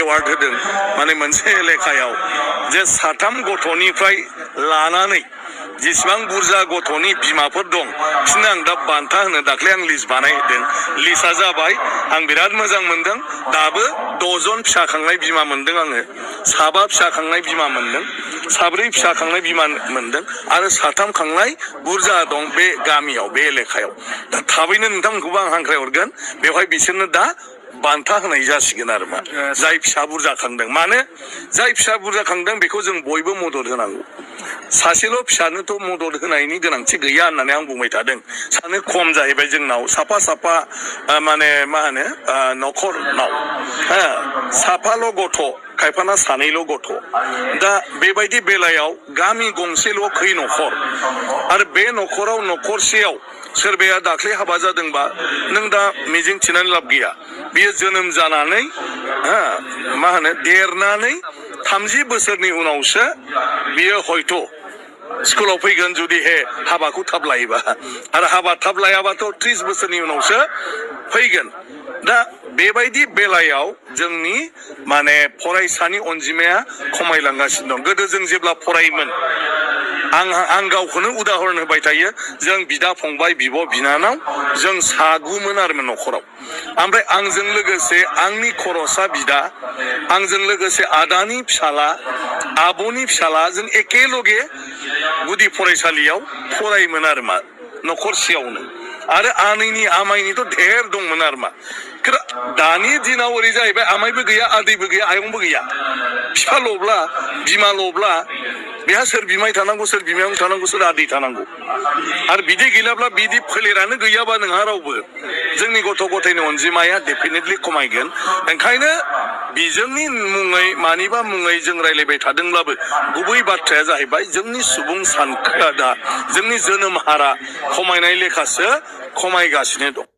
Award होदों माने मोनसे लेखायाव जे साथाम गथ'निफ्राय लानानै जेसेबां बुरजा गथ'नि बिमाफोर दं बिसोरनो आं दा बान्था होनो दाख्लै आं लिस्ट बानायदों लिस्टआ जाबाय आं बिराद मोजां मोनदों दाबो 10 जन फिसा खांनाय बिमा मोनदों आङो 7 फिसा खांनाय बिमा मोनदों 4 फिसा खांनाय बिमा मोनदों आरो 3 खांनाय बुरजा दं बे गामियाव बे लेखायाव दा थाबैनो नोंथांमोनखौबो आं हांख्राय हरगोन बेवहाय बिसोरनो दा बान्था होनाय जासिगोन आरो मा जाय फिसा बुरजा खांदों माने जाय फिसा बुरजा खांदों बेखौ जों बयबो मदद होनांगौ सासेल' फिसानोथ' मदद होनायनि गोनांथि गैया होननानै आं बुंबाय थादों सानो खम जाहैबाय जोंनाव साफा माने मा होनो न'खरनाव साफाल' गथ' खायफाना सानैल' गथ' दा बेबायदि बेलायाव गामि गंसेल' खै न'खर आरो बे न'खराव न'खरसेयाव सोरबाया दाख्लै हाबा जादोंबा नों दा मिजिं थिनानै लाब गैया बियो जोनोम जानानै मा होनो देरनानै 30 बोसोरनि उनावसो बियो हयथ' स्कुलाव फैगोन जुदि हाबाखौ थाब लायोबा आरो हाबा थाब लायाबाथ' 30 बोसोरनि उनावसो फैगोन दा बेबायदि बेलायाव जोंनि माने फरायसानि अनजिमाया खमायलांगासिनो दं गोदो जों जेब्ला फरायोमोन आं गावखौनो उदाहरन होबाय थायो जों बिदा फंबाय बिब' बिनानाव जों सागुमोन आरो न'खराव ओमफ्राय आंजों लोगोसे आंनि खर'सा बिदा आंजों लोगोसे आदानि फिसाला आब'नि फिसाला जों एखेलगे गुदि फरायसालियाव फरायोमोन आरो मा न'खरसेयावनो आरो आनैनि आमायनिथ' धेर दंमोन आरो मा दानि दिनाव ओरै जाहैबाय आमायबो गैया आदैबो गैया आयंबो गैया बिफाल'ब्ला बिमाल'ब्ला बेहा सोर बिमाय थानांगौ सोर बिमायं थानांगौ सोर आदै थानांगौ आरो बिदि गैलाब्ला बिदि फोलेरानो गैयाबा नोंहा रावबो जोंनि गथ' गथायनि अनजिमाया डेफिनेटलि खमायगोन ओंखायनो बिजोंनि मुङै मानिबा मुङै जों रायलायबाय थादोंब्लाबो गुबै बाथ्राया जाहैबाय जोंनि सुबुं सानखोआ दा जोंनि जोनोम हारा खमायनाय लेखासो खमायगासिनो दं।